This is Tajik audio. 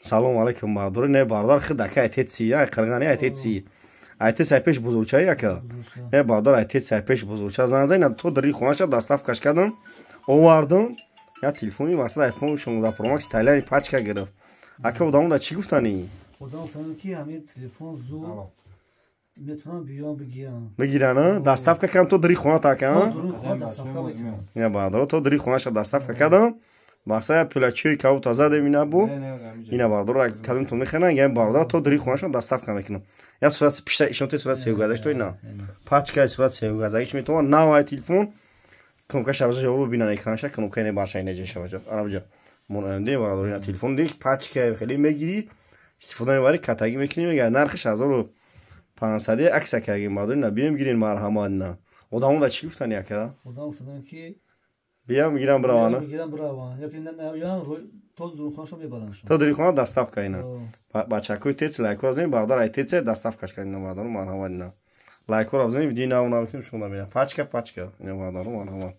Салом алейкум, бародари. Не, бародар, хид ака, айтеци я қирғани, айтеци, айтец ай пеш бузургча яка. Э, бародар, айтец ай пеш бузургча занг зад, то дари хонаша доставкаш кардам, овардам. Я телефони, масалан, iPhone 16 Pro Max италияни пачка гирифт. Ака, одамо да чӣ гуфтанӣ? Одам гуфтанд, ки ҳамин телефон зуд метавонам биём бигирам. Бигиран, доставка кардам то дари хона, ака. Дуруни хона доставка мекунам. Я, бародаро, то дари хонаша доставка кардам. Мақсад, пулачои кабута задем, ина бу, ина, бародаро, кадомтон мехаранд, я, бародар, то дари хонаша доставка мекунам. Я сурат пишта ишонте, сурат севгазаш то ина пачкаи сурат севгазагиш метавон навай телефон, кнопка шабажа ёру бинан, экранаша кнопка не барша, инаҷа шабажа арабҷа монанде. Бародаро, ина телефон дик, пачка хеле мегирӣ, истифода мебарӣ, катагӣ мекунӣ, мега нархиш 1500 акса кардем. Бародаро, ина биём гирен, марҳамат. На, одамо да чӣ гуфтани, ака? Одам гуфтанд, ки биям гирам, биравана. Бигирам, бираванд, ёки то дуруни хонашон мебаранд. То дари хона доставка. Ина бачакои тец, лайкҳоро бизанед, бародар, ай тец доставкаш кардем. Ина, бародаро, марҳамат, ина лайкҳоро бизанед, видеои нав намекунем, шумо намебинед. Пачка, пачка, ина, бародаро, марҳамат.